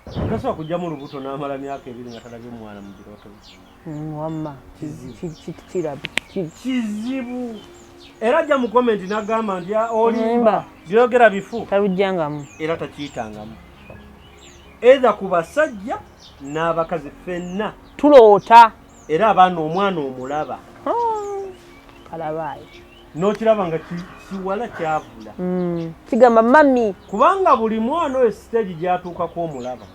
Tasobola kugyamu lubuto n'amala myaka 2 nga talabye mwana mu birooto bye. Wamma. Kizibu. Kirabe. Kizibu. Era ajja mu comment n'agamba nti, "Ah, olimba, Limba. byogera bifu." Talujjangamu. Era takiyitangamu. Either ku basajja n'abakazi, ffenna tuloota. Era abaana, omwana omulaba. Ah, kalabaayo. N'okiraba nga kiwala kyavula. Kigamba mummy. Kubanga buli mwana oyo stage gy'atuukako omulaba,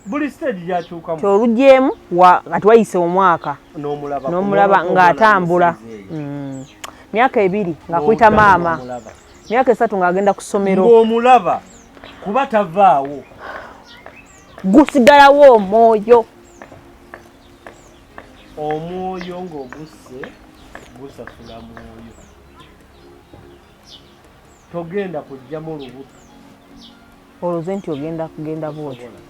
buli stage gy'akyukamu. Kyolugyemu kati wayise omwaka. N'omulaba. N'omulaba ng'atambula. Myaka 2 ng'akuyita maama, myaka 3 ng'agenda ku ssomero. Ng'omulaba kuba tavaawo. Gusigalawo omwoyo. Omwoyo ng'ogusse gusasula mwoyo, togenda kugjamu lubuto. Olowooze nti ogenda kugenda bwotyo. Tosobola.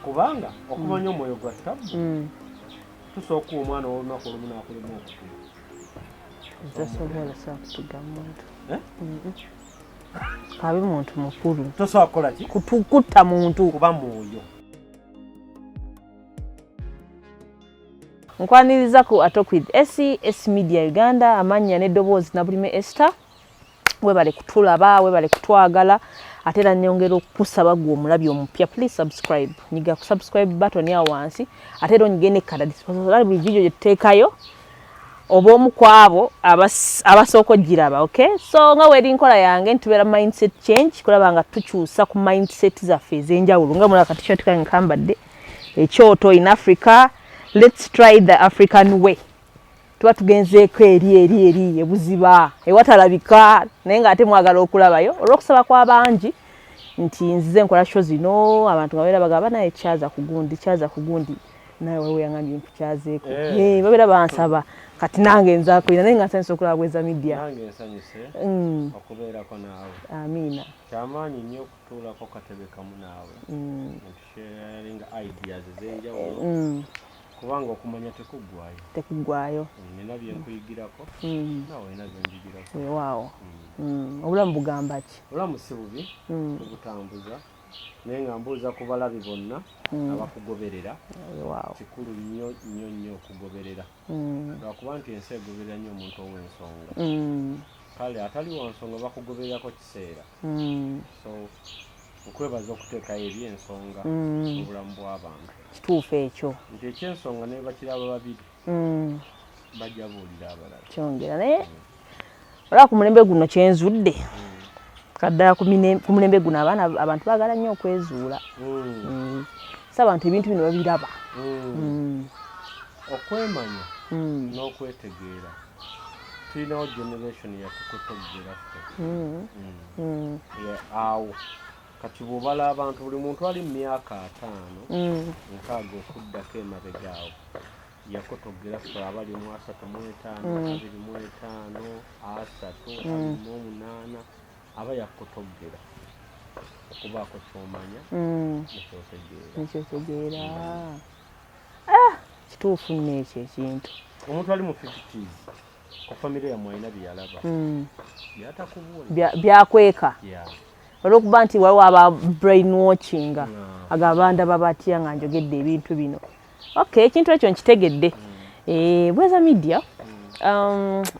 Kubanga okumanya omwoyo gwa ttabu, tusobola okuwa omwana ow'olunaku olumu n'akulema okutuga. Tasobola, saa kutuga muntu. Eh? Kabe muntu mukulu. Tosobola kukola ki? Kutta muntu. Kuba mwoyo. Nkwaniriza ku A Talk with Esy, S Media Uganda. Amannya n'eddoboozi Nabulime Esther. Webale kutulaba, webale kutwagala. Ate era nyongera okukusaba gwe omulabi omupya, please subscribe, nyiga ku subscribe button awo wansi, ate era onyige nekkada buli video gye tuteekayo, oba omu ku abo abasooka ogiraba. Okay, so nga weri nkola yange, ntubeera mindset change, kulaba nga tukyusa ku mindset zaffe ez'enjawulo. Nga mulaba kati shirt kange nkambadde ekyoto in Africa, let's try the African way. Tuba tugenzeeko eri eri eri ebuziba ewatalabika, naye ng'ate mwagala okulabayo olw'okusaba kw'abangi nti nzize nkola show zino. Abantu nga babeera bagamba, naye kyaza ku gundi, kyaza ku gundi, nawe waliwo yangambye nkukyazeeko. Eh. Eh, babeera bansaba, kati nange nzakulina, naye nga nsanyusa okulaba Bweza Media. Nange nsanyuse okubeerako naawe. Amiina. Kyamaanyi nnyo okutuulako katebe kamu naawe netusharinga ideas ez'enjawulo, kubanga okumanya tekuggwayo. Tekuggwayo. Nina byenkuyigirako, naawe olina byenjigirako. Weewaawo. Obulamu bugamba ki? Obulamu si bubi, tubutambuza, naye nga mbuuza ku balabi bonna abakugoberera. Weewaawo. Kikulu nnyo nnyo nnyo okugoberera, lwakuba nti ensi egoberera nnyo omuntu ow'ensonga. Kale atali wa nsonga bakugobererako kiseera. So nkwebaza okuteekayo ebyensonga mu bulamu bw'abantu. Kituufu ekyo. Nti ekyensonga ne bakiraba babiri, bajja buulira abalala. Kyongera, naye olaba ku mulembe guno kyenzudde kaddala ku mulembe guno, abaana, abantu baagala nnyo okwezuula. Si abantu ebintu bino babiraba. Okwemanya n'okwetegeera, tulinawo generation yatukotoggera ffe. Yeah, awo kati bw'obala abantu, buli muntu ali mu myaka 50, 60 okuddako emabega awo yakotoggera ffe abali mu 35, 25, 30, 28, aba yakotoggera okubaako ky'omanya nekyotegeera. Nekyotegeera. Ah, kituufu nno ekyo ekintu. Omuntu ali mu 50s ku famire yammwe alina bye yalaba byatakubuulira. Byakweka. Olwokuba nti waliwo aba brainwatchinga, agamba ndaba batya nga njogedde ebintu bino. Okay, ekintu ekyo nkitegedde. Eh, Bweza Media,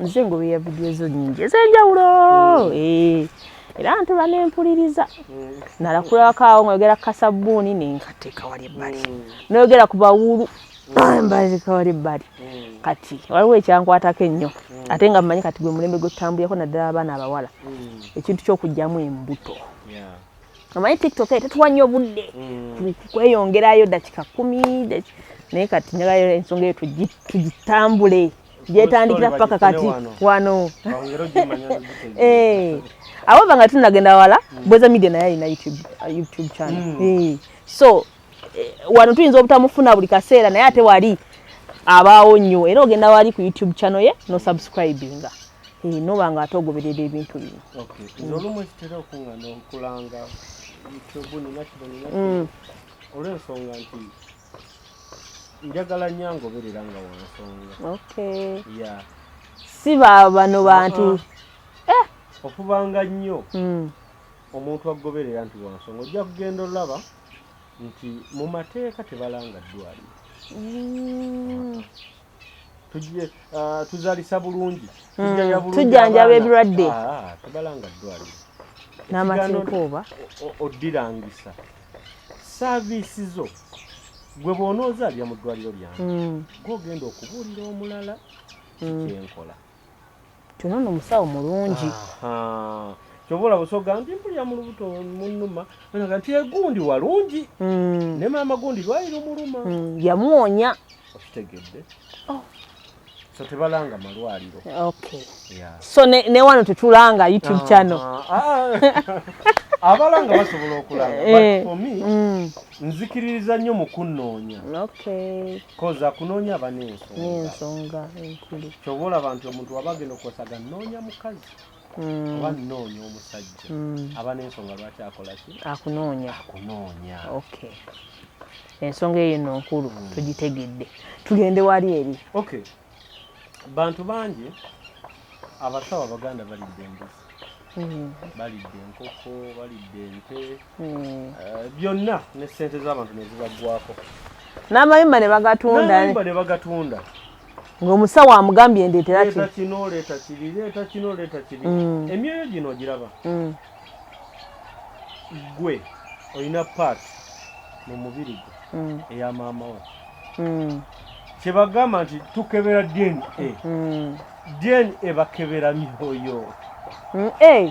nze ngoberera vidiyo zo nyingi ez'enjawulo. Eh, era ntula nempuliriza. Nalakulako awo ngaoyogera kasabbuuni nenkateeka wali ebbali, noyogera ku bawulu, mbazika wali ebbali. Kati waliwo ekyankwatako ennyo, ate nga mmanyi kati gwe mulembe gwe tutambulirako, naddala abaana abawala, ekintu ky'okugyamu embuto. Omanyi TikTok tetuwa nnyo budde kweyongerayo dakika 10, naye kati njagala ensonga eyo tugitambule, gyetandikira paka kati wano. Bongere ogimanya n'ogitegeera. Eh, abo nga tunagenda wala, Bweza Media naye alina YouTube channel. Eh, so wano tuyinza obutamufuna buli kaseera, naye ate wali abaawo nnyo, era ogenda wali ku YouTube channel ye no subscribinga, eh, noba nga ate ogoberera ebintu bino. Okay. Nze olumu ekitera okuŋŋaana okulanga YouTube nina kino, nina kino, olw'ensonga nti njagala nnyo angoberera nga wansonga. Yeah. Si ba bano bantu. Ofubanga nnyo. Omuntu agoberera nti wansonga, ojja kugenda olaba nti mu mateeka tebalanga ddwaliro. Tuzaalisa bulungi, tujjanja bulungi Tujjanjaba abaana. ebirwadde. Ah, tebalanga ddwaliro. N'amateeka oba? Oddirangisa service zo. Gwe bw'onoozaalira mu ddwaliro lyange, gw'ogenda okubuulira omulala kyenkola. Tuno nno omusawo mulungi. Aha. Kyova olaba osoga nti mpulira mu lubuto munnuma, onaga nti egundi walungi, ne maama gundi lwali lumuluma. Yamuwonya. Okitegedde? Oh. So tebalanga malwaliro. Okay. Yeah. So ne wano tetulanga YouTube channel? Ah, abalanga basobola okulanga, Eh. but for me, nzikiririza nnyo mu kunnoonya. 'Cause akunoonya aba n'ensonga. N'ensonga enkulu. Kyova olaba nti omuntu waba agenda okuwasaga, nnoonya mukazi oba nnoonya omusajja, aba n'ensonga lwaki akola ki? Akunoonya. Akunoonya. Okay, ensonga eyo nno nkulu, tugitegedde. Tugende wali eri. Okay, bantu bangi, abasawo abaganda balidde embuzi, balidde enkoko, balidde ente, byonna, ne sente z'abantu ne zibaggwako. N'amayumba ne bagatunda. N'amayumba ne bagatunda. Ng'omusawo amugambye ndeetera ki? Leeta kino, leeta kiri, leeta kino, leeta kiri. Emyoyo gino ogiraba? Gwe olina part mu mubiri gwo eya maama wo. Kyebagamba nti tukebera DNA, DNA bakebera myoyo.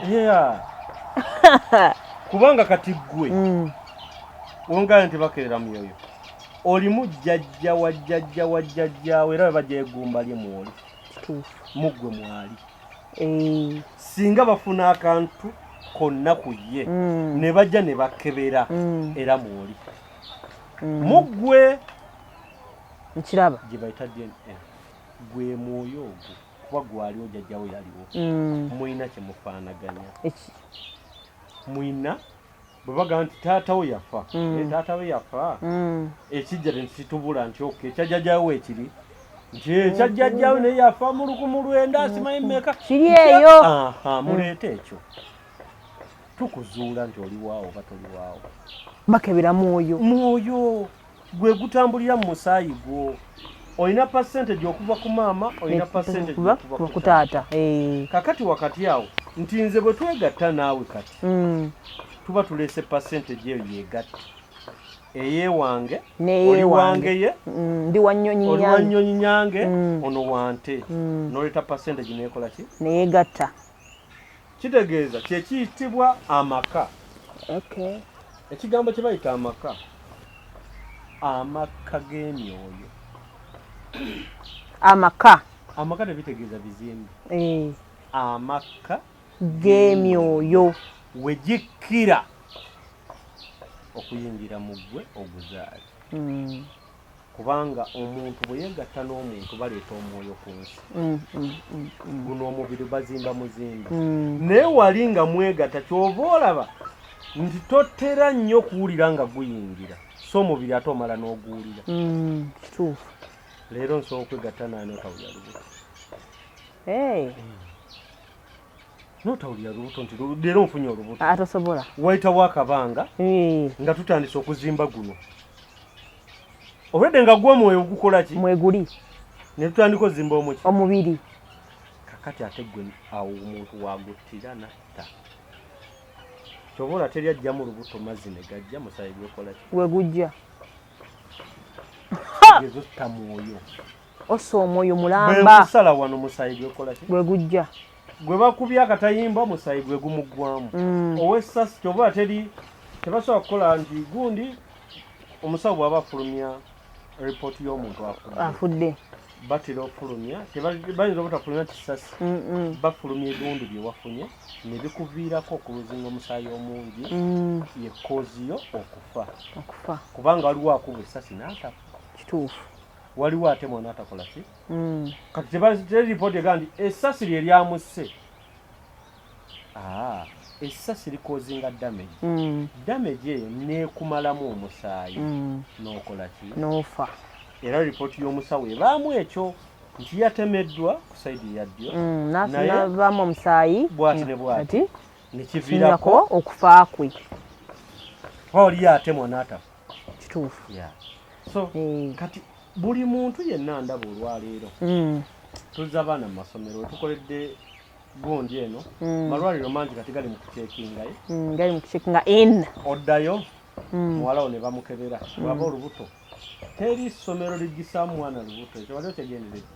Yeah. Kubanga kati gwe wongala nti bakebera myoyo, olimu jjajja wa jjajja wa jjajjaawe, era bwe bajja eggumba lye mwoli. Kituufu. Muggwe mwali. Singa bafuna akantu konna ku ye, ne bajja ne bakebera, era mwoli muggwe. Nkiraba. Gye bayita DNA, gwe mwoyo ogwo, kuba gwaliwo, jjajjawo yaliwo. Mulina kyemufaanaganya. Mwina bwe bagamba nti taatawo yafa. Eh, taata we yafa. Ekijja tekitubula nti okay, ekyajjajjawo ekiri nti ekyajjajjawo naye yafa mu 1900 simanyi mmeka. Kiri eyo. Aha, muleete ekyo, tukuzuula nti oli waawo oba toli waawo. Bakebera mwoyo. Mwoyo gwe gutambulira mu musaayi gwo. Olina percentage okuva ku maama, olina percentage kuba okuva ku taata. Eh. Kakati wakati awo nti nze bwe twegatta naawe kati, tuba tuleese percentage eyo yegatta eyewange. N'eyewange. Oli wangeye. Ndi wa nnyonyi. Oli wa nyange. nnyonyi nyange, ono wante. Noleeta percentage nekola ki? Neyegatta. Kitegeeza kyekiyitibwa amaka. Ekigambo kye bayita amaka, amaka g'emyoyo. Amaka. Amaka tebitegeeza bizimbe. Amaka g'emyoyo. Wegikkira okuyingira mu ggwe oguzaale. Kubanga omuntu bwe yeegatta n'omuntu, baleeta omwoyo ku nsi. Guno omubiri bazimba muzimba. Naye wali nga mwegatta, kyova olaba nti totera nnyo kuwulira nga guyingira, so omubiri ate omala n'oguwulira. Kituufu. Leero nsobola okwegatta naye notawulira lubuto. Hey. Notawulira lubuto nti leero nfunye olubuto. Atosobola. Wayitawo akabanga nga tutandise okuzimba guno, obwedde nga gw'omwoyo gukola ki? Mweguli. Ne tutandika ozimba omuki? Omubiri. Kakati ate gwe awo omuntu waguttira natta. Kyova ola teri ajjamu lubuto mazzi ne gajja, musayi gwekola ki? Wegujja. Gezo ta mwoyo. Ossa omwoyo Bwe mulamba. nkusala wano, musayi gwekola ki? Gwegujja. Gwe bakubye akatayimba, omusayi gwe gumuggwamu. Ow'essasi, kyova ola teri tebasobola kukola nti gundi omusawo bw'aba afulumya ripooti y'omuntu afudde, afudde, batera okufulumya, bayinza obutafulumya kisasi. Bafulumya ebiwundu bye wafunye ne bikuviirako okuluzinga omusaayi omungi, ye cause yo okufa. Okufa. Kubanga waliwo akuba essasi n'atafa. Kituufu. Waliwo ate mwana atakola ki. Kati teri ripooti egamba nti essasi lye lyamusse. Aa, essasi licausinga damage. Damage eyo neekumalamu omusaayi, n'okola ki? N'ofa. Era ripooti y'omusawo ebaamu ekyo nti yatemeddwa ku side eya ddyo. Navaamu omusaayi. Bw'ati ne bw'ati. Ati. Nekiviirako okufa kwe. Kuba oli atemwa n'atafa. Kituufu. Yeah. So kati buli muntu yenna ndaba olwaleero tuzza abaana mu masomero, wetukoledde gundi eno, malwaliro mangi kati gali mu kucekingayo. Gali mu kucekinga in. Oddayo muwala wo ne bamukebera bwaba olubuto. Teri ssomero ligisaamu mwana lubuto, ekyo wali okyegendereza?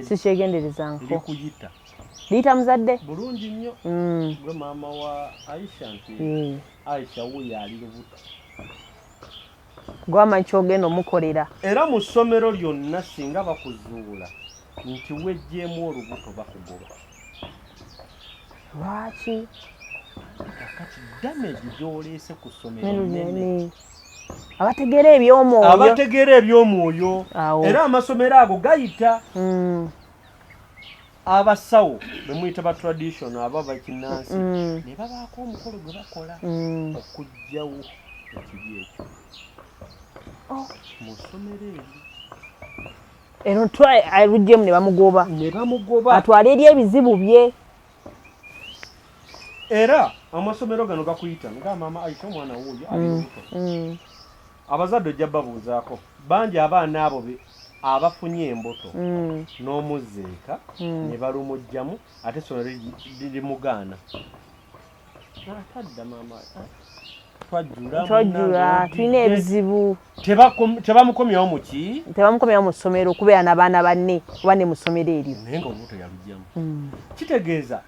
Sikyegenderezanko. Likuyita. Liyita muzadde? Bulungi nnyo. Gwe maama wa Aisha nti Aisha wuuyo ali lubuto. Gwamanyi kyogenda omukolera. Era mu ssomero lyonna singa bakuzuula nti weggyemu olubuto, bakugoba. Lwaki? Kakati damage gy'oleese ku ssomero nnene. Abategeera eby'omwoyo. Abategeera eby'omwoyo. Era amasomero ago gayita abasawo bemuyita ba tradition, aba bakinnansi, ne babaako omukolo gwe bakola okuggyawo ekibi ekyo mu ssomero eryo. Eno aluggyemu ne bamugoba. Ne bamugoba. Atwale eri ebizibu bye. Era amasomero gano gakuyita nga maama Aisha omwana wuuyo ali lubuto. Abazadde ojja babuuzaako bangi abaana abo abafunye embuto n'omuzza eka ne balumuggyamu, ate essomero limugaana. Atadda maama twajjula. Twajjula, tulina ebizibu. Tebamukomyawo mu ki? Tebamukomyawo mu ssomero okubeera n'abaana banne oba ne mu ssomero eryo. Naye nga olubuto yalugyamu. Kitegeeza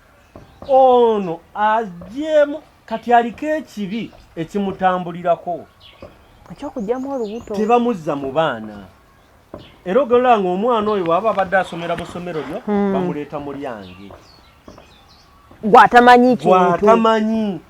ono agyemu kati aliko ekibi ekimutambulirako. Ekyokugyamu olubuto. Tebamuzza mu baana. Era ogenda nga omwana oyo bw'aba abadde asomera mu ssomero lyo, bamuleeta mu lyange. Gwatamanyi kintu. Gwatamanyi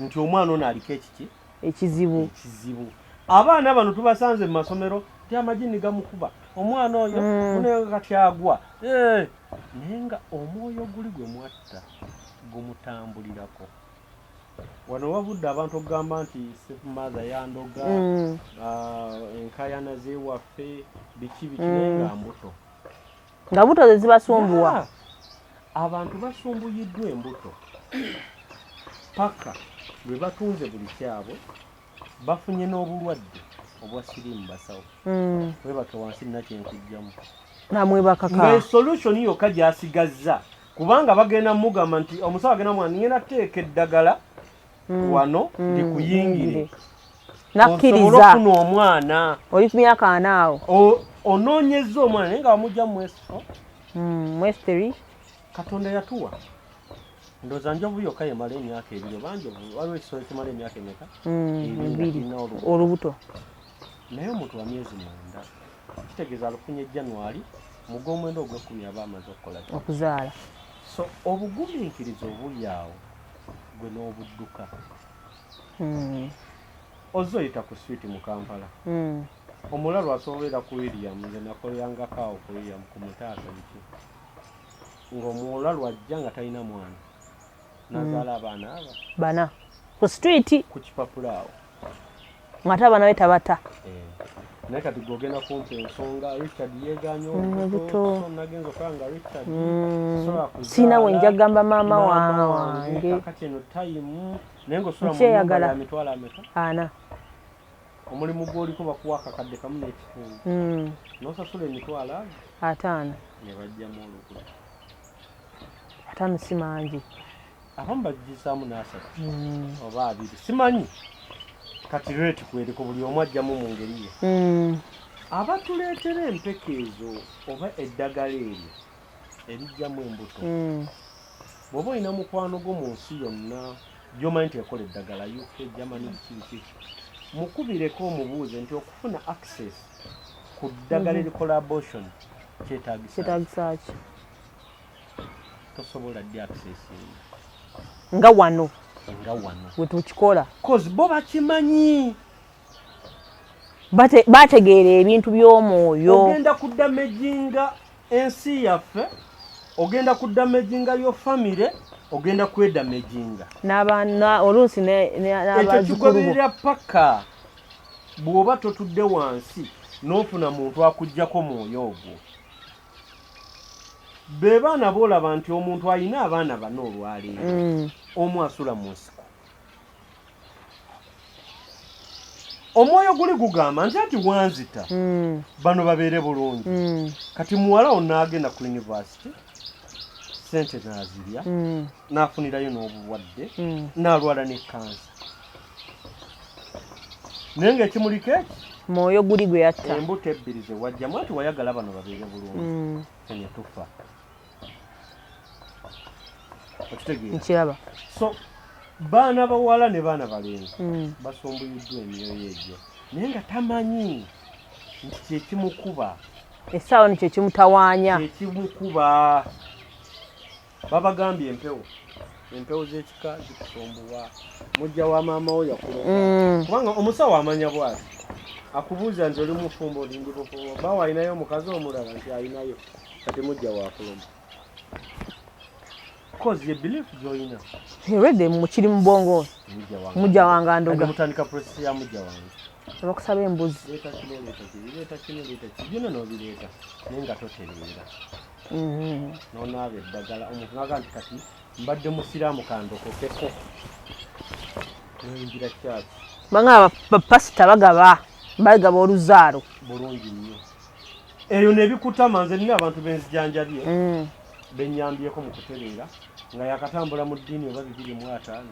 nti omwana ono aliko ekiki? Ekizibu. Ekizibu. Abaana bano tubasanze mu masomero nti amagini gamukuba omwana oyo, munaye kati agwa. Naye nga omwoyo guli gwe mwatta gumutambulirako. Wano wavudde abantu okugamba nti stepmother yandoga, enkayana zewaffe, biki biki, naye nga mbuto. Nga buto ze zibasumbuwa. Yeah. Abantu basumbuyiddwa embuto paka lwe batunze buli kyabwe, bafunye n'obulwadde obwa siriimu. Basawo, webake wansi nina kyenkugjamu. Namwebakaka. Nga solution yokka gy'asigazza, kubanga bagenda mugamba nti omusawo agenda mugamba, ngenda teeka eddagala wano likuyingire osobola Nakkiriza. okufuna omwana. Oli ku myaka 40 awo. Onoonyezza omwana naye nga wamugja mu S4. Mu S3. Katonda yatuwa, ndowooza njovu yokka yemala emyaka 2, oba njovu, waliwo ekisolo ekimala emyaka emeka? 2 nga 2. Kirina olubuto. Olubuto. Naye omuntu wa myezi 9, kitegeeza alufunye January, mu gw'omwenda, ogw'ekkumi aba amaze okukola ki? Okuzaala. So obugumiikiriza obuli awo gwe n'obudduka. Ozze oyita ku street mu Kampala, omulalu asobolera ku William. Nze nakolerangako awo ku William ku Mutaasa biki, ng'omulalu ajja nga talina mwana, nazaala abaana aba. Bana ku street. Ku kipapula awo. Ng'ate abaana be tabata. Eh. Naye kati gwogenda kumpa ensonga Richard yeeganye olubuto. olubuto, so nagenza okulaba nga Richard sobola kuzaala. Siina we nja gamba maama maama wange. Kakati eno time, naye ng'osula mu nyumba Nkyeyagala. ya mitwalo ameka? 40. Omulimu gw'oliko bakuwa akakadde kamu n'ekitundu, n'osasula emitwalo ago 50. Ne bajjamu olubuto. 50 si mangi. Abamu bagisaamu n'asatu oba abiri, simanyi. Kati rate kweriko, buli omu ajjamu mu ngeri ye. Abatuleetera empeke ezo oba eddagala eryo erijjamu embuto, bw'oba olina mukwano gwo mu nsi yonna gy'omanyi nti ekola eddagala, UK, Germany, biki biki, mukubireko omubuuze nti okufuna access ku ddagala erikola abortion kyetaagisa? Kyetagisa ki? Tosobola ddi access Nga wano nga wano we tukikola. 'Cause bo bakimanyi. Bategeera ebintu by'omwoyo. Ogenda kudamaginga ensi yaffe, ogenda kudamaginga yo family, ogenda kwedamaginga. N'abaana oluusi Ekyo n'abazzukulu bo. kigoberera paka bw'oba totudde wansi n'ofuna muntu akugjako mwoyo ogwo. Be baana boolaba nti omuntu alina abaana bana olwaleero, omu asula mu nsiko. Omwoyo guli gugamba nti ati wanzita, bano babeere bulungi. Kati muwala wo n'agenda ku university, sente n'azirya, n'afunirayo n'obulwadde, n'alwala ne kansa, naye ng'ekimuliko eki mwoyo guli gwe yatta. Embuto ebbiri ze wajjamu ati wayagala bano babeere bulungi, ne tufa. Okitegeera? Nkiraba. So baana bawala ne baana balenzi basumbuyiddwa emyoyo egyo, naye nga tamanyi nti kyekimukuba. Essaawa no kyekimutawaanya. Kyekimukuba. Babagambye empewo, empewo z'ekika zikusumbuwa, mujja wa maama wo yakuloga. Kubanga omusawo amanya bwati, akubuuza nti oli mufumbo? Oli ndi mufumbo. Bawo alinayo omukazi omulala? Nti alinayo. Kati mujja wakuloma, cause ye belief gy'olina. Already mukiri mu bwongo. Mujja wange. Mujja wange andoga. Kati mutandika process ya mujja wange. Bakusaba embuzi. Leeta kino, leeta kiri, leeta kino, leeta kiri, byonna n'obireeta, naye nga totereera. N'onaaba eddagala, omuntu naga nti kati mbadde musiraamu, kandokokeko, noyingira kyaki. Banga bapasita bagaba oluzaalo. Bulungi nnyo. Eyo nebikutama. Nze nina abantu benzijanjabye, benyambyeko mu kutereera, nga yakatambula mu ddiini oba 2005,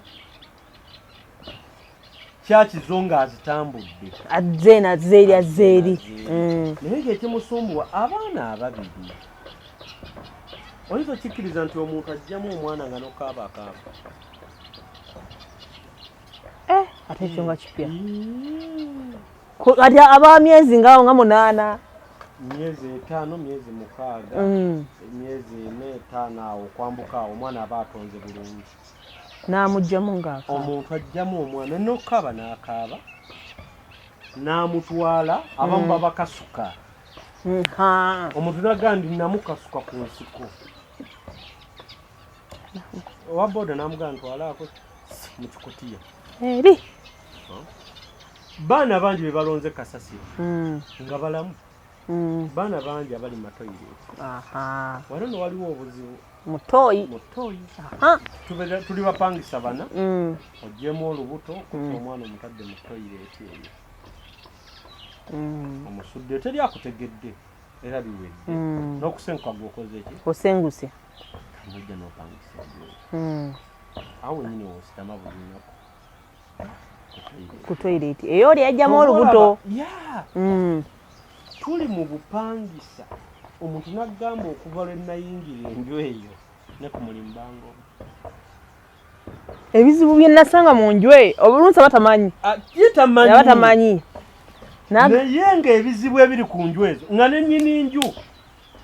kyaki zo ng'azitambudde. Azze nazze eri, azze eri. Naye ng'ekimusumbuwa abaana ababiri. Oyinza okikkiriza nti omuntu ajjamu omwana nga nokaaba akaaba? Eh, ate ekyo nga kipya. Kati aba myezi nga 8? Myezi 5, myezi 6, emyezi 4, 5 awo okwambuka awo, omwana aba atonze bulungi. N'amugjamu ng'akaaba. Omuntu ajjamu omwana nokaaba n'akaaba n'amutwala, abamu babakasuka. Omuntu nagaa ndi namukasuka ku nsiko, owa boda n'amugamba ntwalaako mu kikutiya. Eri. Baana bangi be balonze kasasiro nga balamu. Baana bangi abali mu matoyireeti. Wano no waliwo obuzibu. Mutoyi. Mutoyi. Tuli bapangisa bana, ogyemu olubuto kuta omwana omutadde mu toyireeti eyo, omusudde, teri akutegedde, era biwedde. N'okusenguka gweokoze ki? Osenguse. Nojja n'opangisa enju eyo. Awo wenyini wositama buli lunaku ku toilet. Ku toilet eyo oli yajjamu olubuto. Ya. Tuli mu bupangisa, omuntu n'agamba okuva lwe nayingira enju eyo ne ku mulimu bangoba. Ebizibu bye nasanga mu nju eyo, obulunsi aba tamanyi. Ye tamanyi. Aba tamanyi. Naye ng'ebizibu ebiri ku nju ezo, nga ne nnyini nju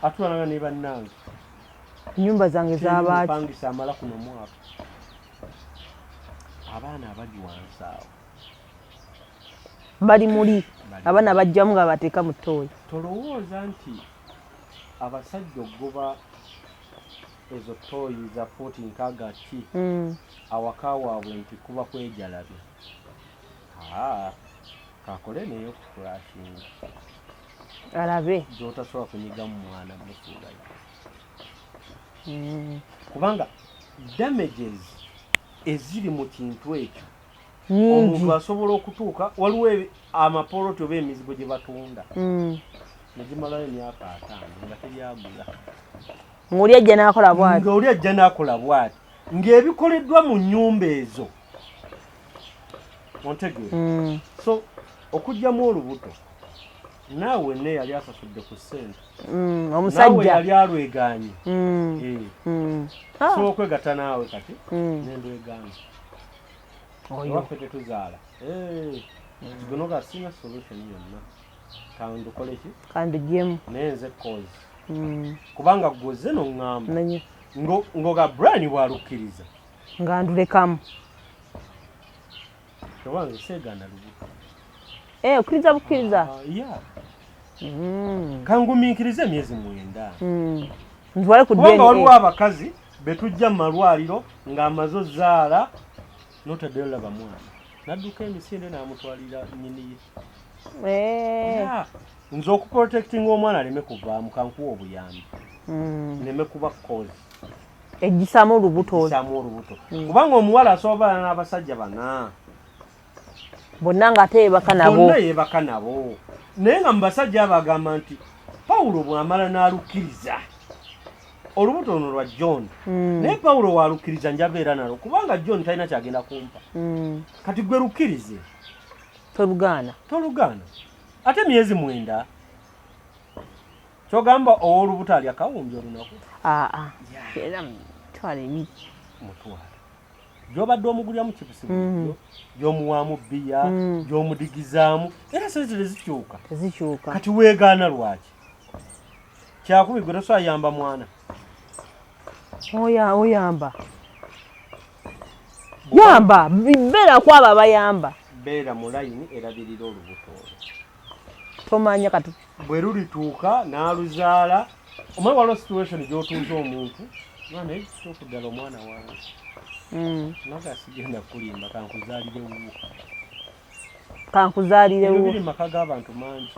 atulanaga ne bannange. Ennyumba zange zabaaki? Mupangisa amala kuno mwaka, abaana abali wansi awo. Bali muli. Bali. Abaana bajjamu nga bateeka mu ttooyi. Tolowooza nti abasajja okugoba ezo tooyi za fuuti 60 ki awaka waabwe nti kuba kwejalabya? Aa, kakole naye okukulashinga. Alabe. Gyotasobola kunyigamu mwana musuulayo. Kubanga damages eziri mu kintu ekyo, nyingi. Omuntu asobola okutuuka, waliwo amapoloti oba emizigo gye batunda negimalayo emyaka 50 nga teryagula. Ng'oli ajja n'akola bw'ati. Nga oli ajja n'akola bw'ati, ng'ebikoleddwa mu nnyumba ezo, ontegeera? So okuggyamu olubuto, naawe ne yali asasudde ku ssente, naawe Omusajja yali alwegaanye. Eh, Ah. sobola okwegatta naawe kati nendwegaana. Oyo. Ewaffe tetuzaala. Eh, guno sina solution yonna, kandukole ki? Kandugyemu. Naye nze cause, kubanga gwoze noŋŋamba Manyi. Ngoga Brian bwalukkiriza. Nga ndulekamu. Oba nze seegaana lubuto. Eh, okkiriza bukkiriza. Ah, yeah. Kangumiikirize emyezi 9. Ntwale ku Kubanga waliwo DNA. abakazi betujja mu malwaliro ng'amaze ozaala, notaddeyo laba mwana, n'adduka emisinde n'amutwalira nnyini ye. Eh. Yeah. Nze okuprotectinga omwana aleme kuvaamu, kankuwa obuyambi. Neme kuba cause Egisaamu olubuto. Egisaamu olubuto, kubanga omuwala asobola n'abasajja bana. Bonna ng'ate yeebaka nabo. Bonna yeebaka nabo, naye nga mu basajja abo agamba nti Pawulo bw'amala n'alukkiriza olubuto luno lwa John, naye Pawulo walukkiriza njabeera nalwo, kubanga John talina kyagenda kumpa. Kati gwe lukkirize. Tolugaana. Tolugaana, ate myezi 9, kyogamba ow'olubuto alya kawumbi olunaku? Aa, era 20. Mutwalo gyobadde omugulyamu chips bulijjo, gy'omuwaamu bbiya, gy'omudigizaamu, era sente tezikyuka. Tezikyuka. Kati weegaana lwaki? Kyakubi gwe tosobola yamba mwana. Oya, oyamba, yamba, beera ku abo abayamba. Beera mu layini erabirira olubuto olwo. Tomanya kati. Bwe lulituuka n'aluzaala, omanyi waliwo situation gy'otuuza omuntu, mwana, naye kituufu ddala omwana wange. Naga sigenda kulimba, kankuzaalire wuwo. Kankuzaalire Ebyo wo. biri mu maka g'abantu mangi.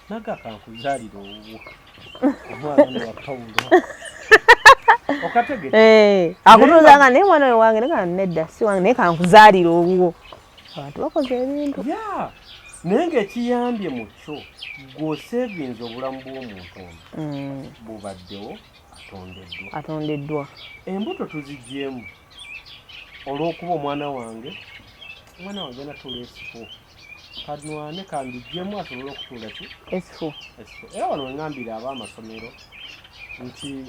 Naga kankuzaalire owuwo, omwana ono wa Pawulo, okategedde? Eh, akutuuza nga naye mwana we wange, naye nedda si wange, naye kankuzaalire owuwo. Abantu bakoze ebintu. Ya, naye ng'ekiyambye mu kyo gw'osevinze obulamu bw'omuntu ono. Bubaddewo, atondeddwa. Atondeddwa. Embuto tuzigyemu olw'okuba omwana wange, omwana wange natuula S4, kanwane kandigyemu asobole okutuula ki? S4. S4. Era wano wengambira ab'amasomero nti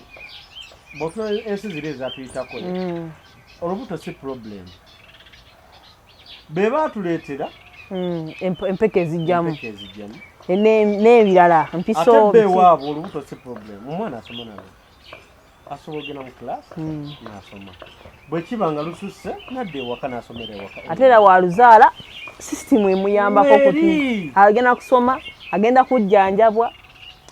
bwotuna ensi ziri ezatuyitako, olubuto si problem, be baatuleetera. Empeke ezijjamu. Empeke ezijjamu. N'ebirala mpiso. Ate be biki. Ewaabwe olubuto si problem, omwana asoma nalwo, asobola ogenda mu class n'asoma. Bwe kiba nga lususse, nadda ewaka n'asomera ewaka. Ate era waluzaala, sisitimu emuyambako kuti Weri. agenda kusoma, agenda kujjanjabwa.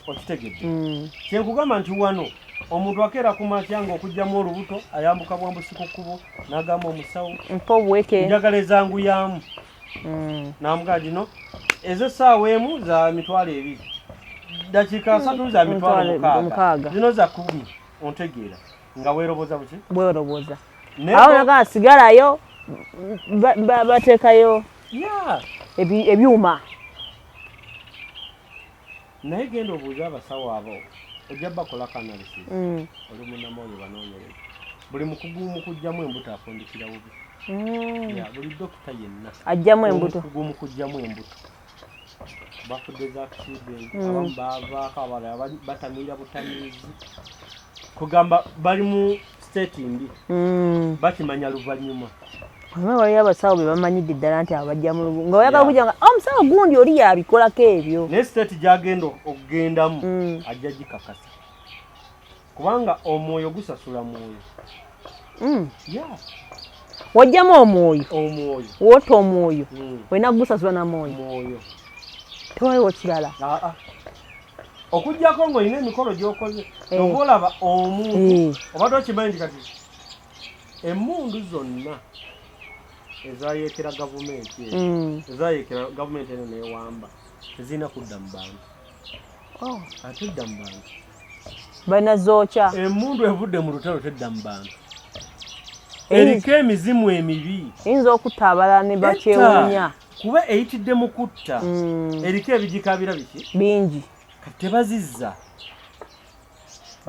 Okitegedde? Kyenkugamba nti wano omuntu akeera ku makya nga okugyamu olubuto ayambuka bwambusi ku kkubo n'agamba omusawo, mpa obuweke. Njagala ezanguyamu. Namugaa gino ez'essaawa 1 za 20,000, dakiika 30 za mitwalo Mitwalo 6. 6. Zino za 10. Ontegeera nga weeroboza buki? Bwerobooza. Naye Awo naga sigalayo, bateekayo ebyuma. Naye genda obuuze abasawo abo, ojja bakolako analysis. Oli munnamawulire, banoonyereza. Buli mukugu mu kuggyamu embuto afundikira bubi. Ya, buli dokita yenna Ajjamu embuto. omukugu mu kuggyamu embuto bafudde za accident, abamu bavaako, abalala batamiira butamiizi, kugamba bali mu state mbi. Bakimanya luvannyuma. Omanyi waliyo abasawo be bamanyidde ddala nti abo bajja mu lubu nga oyagala kujja nga omusawo gundi oli yabikolako ebyo. Naye state gyagenda okugendamu, ajja gikakasa, kubanga omwoyo gusasula mwoyo. Ya. Wajjamu omwoyo. Omwoyo. Wota omwoyo, olina kugusasula na mwoyo. Mwoyo. Tewaliwo kirala. Aa, okugjako ng'olina emikolo gy'okoze. Eh. Oba olaba omuntu obadde okimanyi nti kati emmundu zonna ezayeekera gavumenti ezo, ezayeekera gavumenti eno newamba, tezirina kudda mu bantu. Oh. Ate edda mu bantu. Balina zookya. Emmundu evudde mu lutalo tedda mu bantu, eriko emizimu emibi. Eyinza okutta abalala ne bakyewuunya. Etta, kuba eyitidde mu kutta. Eriko ebigikabira biki? Bingi. Kati tebazizza.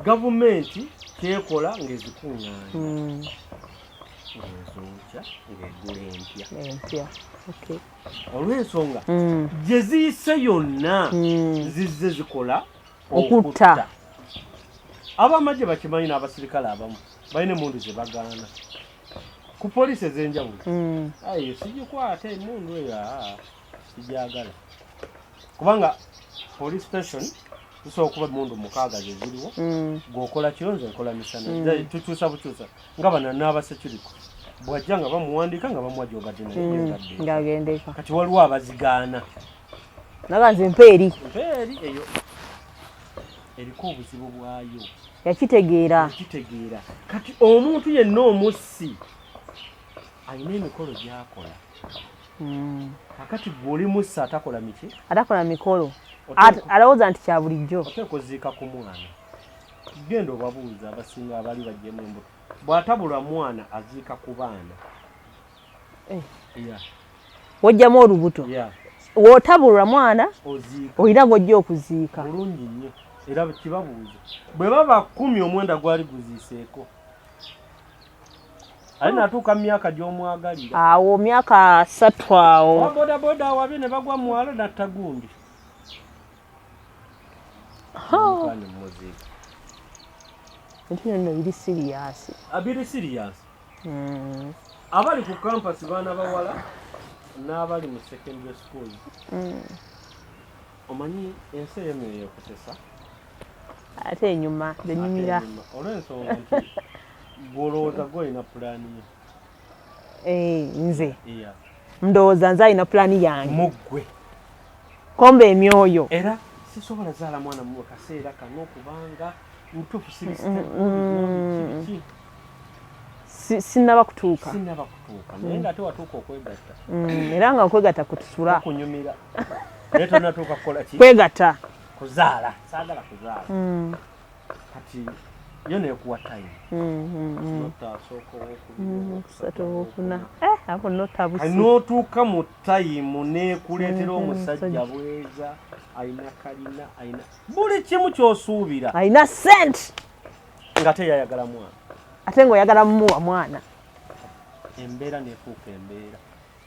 Gavumenti kyekola ng'ezikuŋŋaanya, ng'ezookya, ng'egula empya. Empya, okay. Olw'ensonga gye ziyise yonna, zizze zikola Okutta. Abamagye bakimanyi, n'abasirikale abamu balina emundu ze bagaana ku poliisi ez'enjawulo. Ayo sigikwata emundu eyo, aa, sigyagala, kubanga police station tusobola okuba emundu 6 ze ziriwo. Gwokola kiro, nze nkola misana. Tukyusa bukyusa nga bano n'abasecurity, bwajja nga bamuwandiika nga bamuwa gyobadde naye gyobadde. Ng'agendeka. Kati waliwo abazigaana. Naga nze mpa eri. Mpeeri eyo eriko obuzibu bwayo. Yakitegeera. Kitegeera. Kati omuntu yenna omussi alina emikolo gyakola. Kakati gwe oli mussi atakola miki? Atakola mikolo. Alowooza nti kya bulijjo. Oteeka oziika ku mwana. Genda obabuuza abasinga abali bajjemu embuto, bw'atabulwa mwana aziika ku baana. Eh. Yeah. Wojjamu olubuto, Yeah. w'otabulwa mwana oziika. Olina gw'ojja okuziika. Bulungi nnyo, era kibabuuza, bwe baba 19 gwali guziiseeko, ali natuuka mu myaka gy'omwagalira. Awo myaka 30 awo. Owa bodaboda awabye ne bagwa mwalo natta gundi. Mukwano muziika. Ebintu nno biri serious. Abiri serious. Abali ku campus, baana bawala n'abali mu secondary schools, omanyi ensi ey'emyoyo ekusesa. Ate enyuma zenyumira. Ate enyuma, olw'ensonga nti gw'olowooza gwolina pulaani yo. Eh, nze Yeah. ndowooza nze alina pulaani yange. Muggwe. Komba emyoyo. Era sisobola zaala mwana mu kaseera kano kubanga ntuufu siri biki. Sinnaba kutuuka. Sinaba kutuuka, naye nga ate watuuka okwegatta. Era nga okwegatta kutusula. Kunyumira, naye tonatuuka kukola ki? Kwegatta. Kuzaala, saagala kuzaala. Kati yo nekuwa time, notta asooka, owokubiri, owokusatu, owokuna. Eh, ako notabusi. Kati n'otuuka mu time nekuleetera omusajja omusajja. Bweza, ayina kalina, ayina buli kimu ky'osuubira. Alina sente. Nga teyayagala mwana. Ate ng'oyagala mumuwa mwana. Embeera nefuuka embeera.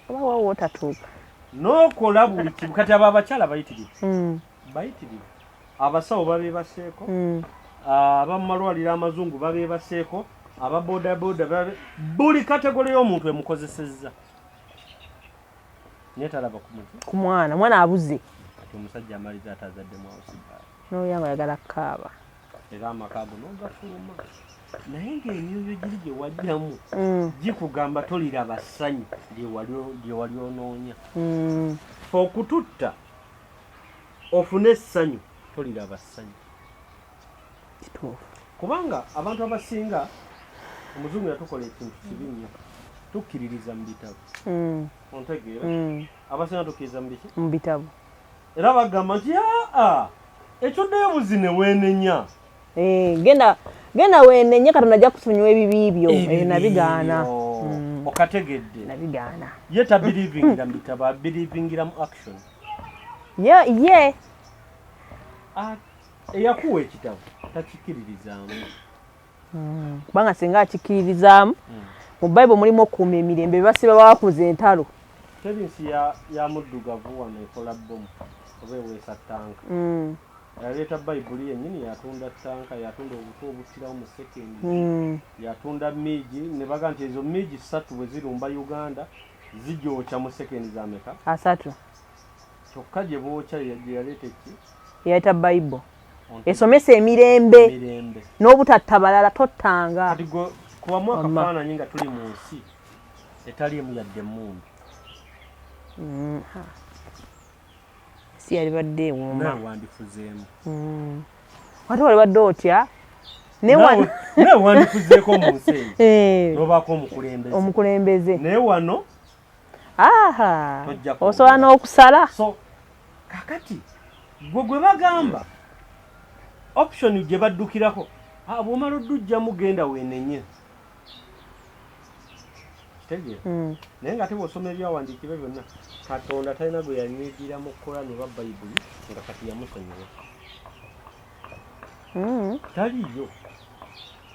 Oba wawo otatuuka. N'okola buli kimu. Kati abo abakyala bayitirivu, bayitirivu. Abasawo babeebaseeko, abamu malwaliro amazungu babeebaseeko, ababodaboda babe, buli category y'omuntu emukozesezza, naye talaba ku muti. Ku mwana, mwana abuze. Kati omusajja amaliza atazaddemu awusigaala. N'oya nga oyagala kukaaba. Era amaka ago n'ogafuluma, naye ng'emyoyo giri gye wajjamu gikugamba toliraba ssanyu lye wali onoonya. Fe okututta ofune essanyu, toliraba ssanyu. Kituufu. Kubanga abantu abasinga, omuzungu yatukola ekintu kibi nnyo, tukkiririza mu bitabo. Ontegeera? Mm. Abasinga tukkiriza mu biki? Mu bitabo. Era bagamba nti aa, ekyoddeyo buzi ne weenenya. Eh, genda genda weenenye, Katonda ajja kusonyiwa ebibi byo. Ebyo nabigaana. Ebyo. Okategedde? Nabigaana. Ye tabelievingira mu bitabo, abelievingira mu action. Ye ye. Ah, eyakuwa ekitabo takikkiririzaamu. Kubanga singa akikkiririzaamu, mu Bayibuli mulimu okukuuma emirembe, basiba bawakuza entalo. Teri nsi ya muddugavu wano ekola bbomu oba eweesa tanka. Yaleeta Bayibuli yennyini, yatunda tanka, yatunda obutwa obuttirawo mu sekendi, yatunda MiG, ne baga nti ezo MiG 3 bwe zirumba Uganda zigyokya mu sekendi za meka? 30. Kyokka gye bookya gye yaleeta eki? Yaleeta Bayibuli esomesa emirembe. Mirembe. N'obutatta balala, tottanga. Kati gwe kubamu Wamma. akafaananyi nga tuli mu nsi etaliimu yadde emmundu. Ha. Si yalibadde ewooma. Nawe wandifuzeemu. Ate walibadde otya? Naye Nawe wandifuzeeko mu nsi eyo, Eh, n'obaako omukulembeze. Omukulembeze. Naye wano Aha. tojja kwogera. Osobola n'okusala. So kakati gwe gwe bagamba option gye baddukirako, ah, bw'omala oddujjamu genda weenenye, kitegeera? Naye nga ate bw'osoma ebyawandiikibwa byonna, Katonda talina gwe yanyiigira mu Korani oba Bayibuli nga kati yamusonyiwa. Taliyo.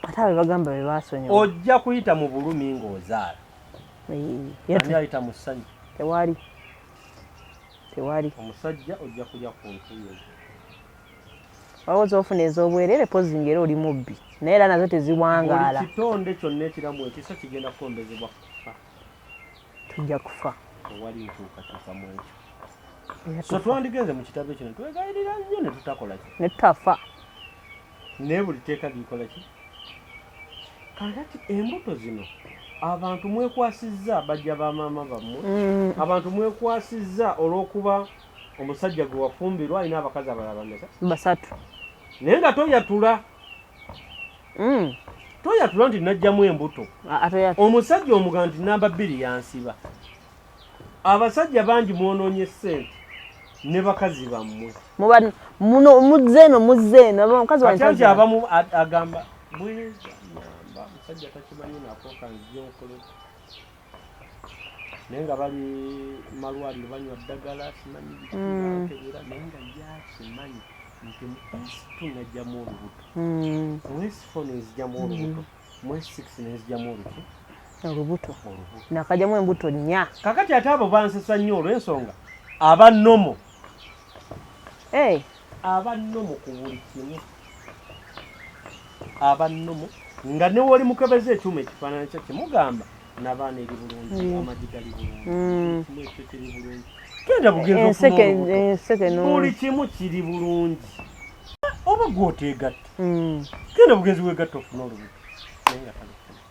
Ate abo bagamba be basonyiwa. Ojja kuyita mu bulumi ng'ozaala. Eh, Ani ayita mu ssanyu? Tewali, tewali. Omusajja ojja kulya ku ntuyo. Waba ofuna ez'obwerere pozi nga era oli mubbi, naye era nazo Buli teziwangaala. kitonde kyonna ekiramu ekisa kigenda kukombezebwa kufa. Tujja kufa. Tewali nkyukakyuka mu ekyo. Era So tufa. twandigenze mu kitabo ekyo ne twegayirira nnyo ne tutakola ki? Ne tutafa. Naye buli teeka likola ki? Kakati embuto zino abantu mwekwasizza bajja bamaama bammwe. Abantu mwekwasizza olw'okuba omusajja gwe wafumbirwa alina abakazi abalala bameka? Basatu. Naye nga toyatula. Toyatula nti najjamu embuto. Ate Omusajja omuga nti namba 2 yansiba. Abasajja bangi mwonoonye ssente. Ne bakazi bammwe. Muba muno muzze eno, muzze eno, omukazi wange Kati anti tazaala. Abamu agamba bweza namba musajja takimanyi nako kanzije nkole, naye nga bali malwaliro banywa ddagala, simanyi biki, bakebera, naye nga yakimanyi nti mu S2 najjamu olubuto, mu S4 nenzijjamu olubuto, mu S6 nenzijjamu oluki? Olubuto. Olubuto. Nakajjamu embuto nnya. Kakati ate abo bansesa nnyo olw'ensonga aba normal. Hey. Aba normal ku buli kimu, aba normal nga ne woli mukebeza ekyuma ekifaananyi kyo kimugamba nabaana eri bulungi, amagi gali bulungi, kimu ekyo kiri bulungi, genda bugenzi Enseke ofune olubuto. Enseke Buli nungi. Kimu kiri bulungi, oba gwoteegatta, genda bugenzi wegatta ofune olubuto, naye nga talufuna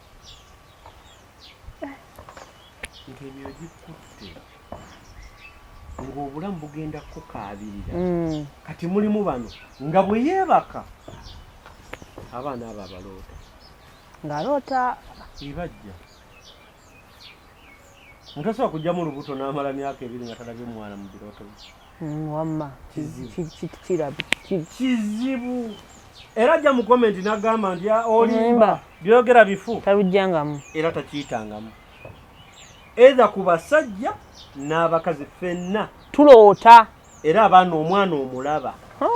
nti emyoyo gikutte ng'obulamu bugenda kukaabirira. Kati mulimu bano nga bwe yeebaka abaana abo abaloota. Ng'aloota. Ebajja ntasobola kugyamu olubuto n'amala myaka 2 nga talabye mwana mu birooto bye. Wamma. Kizibu. Kirabi. Kizibu, era ajja mu comment n'agamba nti "Ah, olimba, Limba. Byogera bifu." Talujjangamu. Era takiyitangamu either ku basajja n'abakazi ffenna. Tuloota. Era abaana omwana omulaba. Ah,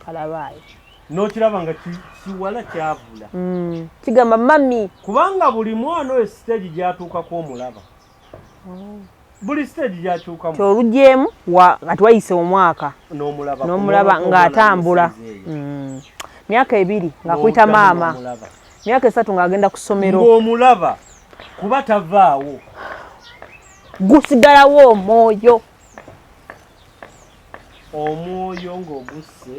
kalabaayi. N'okiraba nga kiwala kyavula. Kigamba mummy. Kubanga buli mwana oyo stage gy'atuukako omulaba, buli stage gy'akyukamu. Kyolugyemu kati wayise omwaka. N'omulaba. N'omulaba ng'atambula. Myaka 2 ng'akuyita maama, myaka 3 ng'agenda ku ssomero. Ng'omulaba kuba tavaawo. Gusigalawo omwoyo. Omwoyo ng'ogusse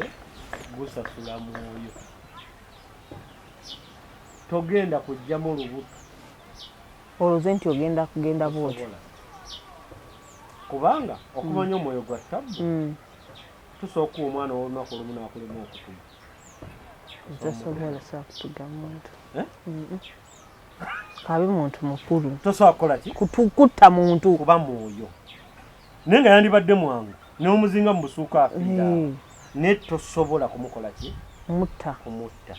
gusasula mwoyo, togenda kugjamu lubuto. Olowooze nti ogenda kugenda bwotyo. Tosobola. Kubanga okumanya omwoyo gwa tabbu, tusobola okuwa omwana olunaku olumu n'akulema okutuga. Tosobola, sobola kutuga muntu. Eh? Kabe muntu mukulu. Tosobola kukola ki? Kutta muntu. Kuba mwoyo, naye nga yandibadde mwangu n'omuzinga mu busuuka afiira, naye tosobola kumukola ki? Mutta. Kumutta.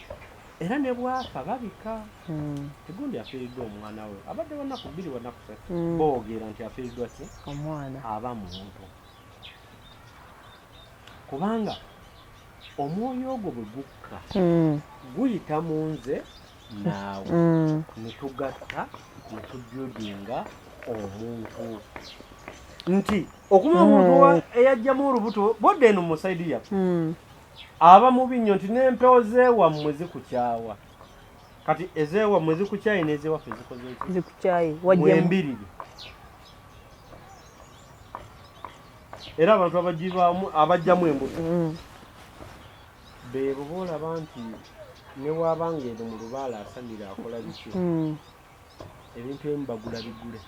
Era ne bwafa babika tegundi afiiriddwa omwana we, abadde wanaku 2, wanaku 3, boogera nti afiiriddwa ki? Omwana. Aba muntu, kubanga omwoyo ogwo bwe gukka, guyita mu nze naawe, ne tugatta ne tubuildinga omuntu, nti okuma omuntu eyajjamu olubuto bodde eno mu side yaffe, aba mubi nnyo nti n'empewo zeewammwe zikukyawa. Kati ezeewammwe zikukyaye n'ezewaffe zikoze ki? Zikukyaye wajjemu. Mwembiriri. Era abantu abagibaamu, abajjamu embuto, beebo boolaba nti ne waabanga eno mu lubaala asamira akola biki, ebintu ebimu bagula bigule.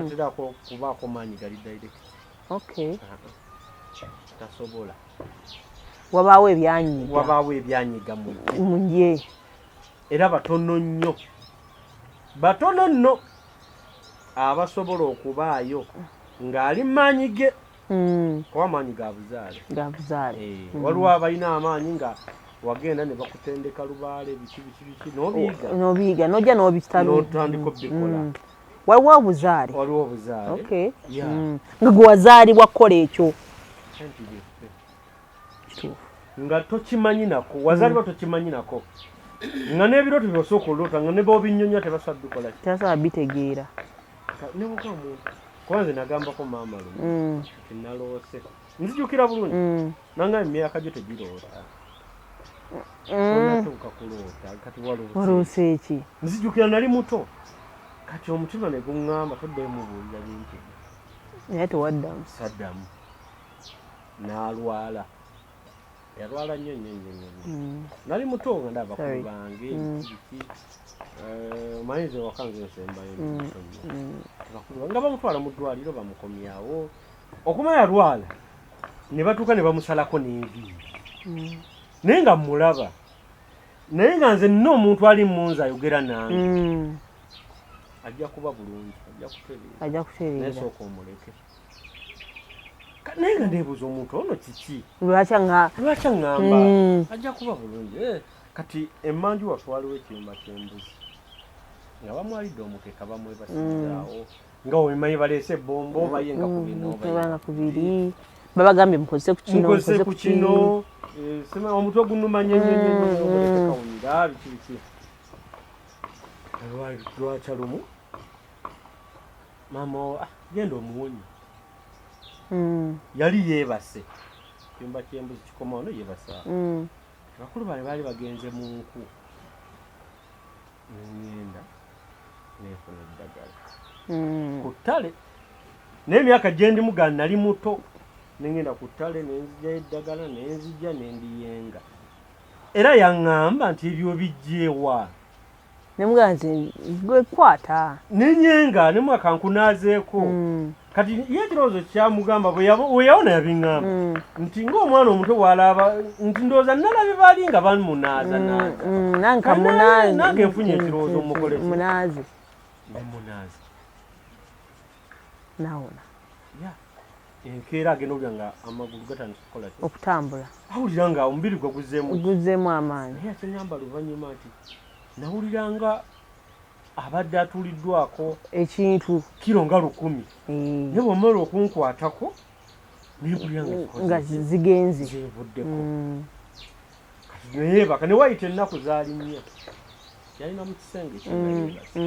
Taterako kubaako maanyi gali direct. Tasobola. Wabaawo ebyanyiga. Wabaawo ebyanyiga mu ye. Mu ye. Era batono nnyo, batono nno abasobola okubaayo ng'ali maanyi ge, kuba maanyi ga buzaale. Ga buzaale. Eh, waliwo abalina amaanyi nga wagenda ne bakutendeka lubaale, biki biki biki, n'obiyiga. N'obiyiga n'ojja n'obitalu. N'otandika obikola. Waliwo obuzaale. Waliwo obuzaale. Yeah. Nga gwe wazaalibwa kukola ekyo. Anti byeffe. Kituufu. Nga tokimanyi nako, wazaalibwa tokimanyi nako, nga n'ebirooto byosooka oloota nga ne b'obinyonya tebasobola bikola ki? Tebasobola bitegeera. Ne bwoba omuntu, kuba nze nagambako maama lumu nti naloose, nzijukira bulungi, nanga emyaka gyo tegiroota, tonatuuka kuloota, kati waloose. Waloose eki? Nzijukira nali muto, kati omutima ne guŋŋamba toddayo mubuulira bintu ebyo. Naye tewaddamu. Saddamu. N'alwala, yalwala nnyo nnyo nnyo nnyo nnyo. Nali muto nga ndaba Sorry. bakulu bange, biki biki. Eh, omanyi nze waka nze nsembayo, ndi muto nnyo. Bakulu bange nga bamutwala mu ddwaliro, bamukomyawo, okuma yalwala ne batuuka ne bamusalako n'enviiri, naye nga mulaba, naye nga nze nina omuntu ali mu nze ayogera nange, ajja kuba bulungi, ajja kutereera. Ajja Naye kutereera. sooka omuleke. Naye nga neebuuza omuntu ono kiki, lwaki lwaki aŋŋamba ajja kuba bulungi. Kati emmanju waffe waliwo ekiyumba ky'embuzi nga bamwalidde omukeka, bamwebasizaawo nga obimanyi, baleese ebbombo bayenga ku bino, bayenga ku biri, babagambye mukozese ku kino, mukozese ku kino, omutwe gunuma nnyo nnyo nnyo nnyo, omuleke kawunyira biki biki. Lwakya lumu maama, genda omuwonye. Yali yeebase, kiyumba ky'embuzi kikoma wano, yeebase awo. Bakulu bane baali bagenze mu nku, neŋŋenda nenfuna eddagala ku ttale, naye emyaka gye ndimu ga nali muto, nengenda ku ttale nenzigyayo eddagala, nenzijja nendiyenga. Era yaŋŋamba nti ebyo bijjeewa? Nemugamba nti gwe kwata. Nenyenga nemwaka nkunaazeeko. Kati ye ekirowoozo kyamugamba bwe yawona yabiŋŋamba nti ng'omwana omuto bw'alaba nti ndowooza nalabye baali nga bamunaazanaaza, nange nfunye ekirowoozo mukole ki? Munaaze. Nemunaaza. Nawona. Ya, enkeera agenda owulira nga amagulu gatandise okukola ki? Okutambula. Awulira nga omubiri gwe guzeemu. Guzeemu amaanyi. Naye akyeŋŋamba luvannyuma nti nawulira nga abadde atuuliddwako ekintu kiro nga 1000, naye bw'omala okunkwatako nempulira nga zikoze nga ki? Zigenze. Zinvuddeko. Kati neyeebaka, ne wayita ennaku zaali 4, yalina mu kisenge kye nga yeebase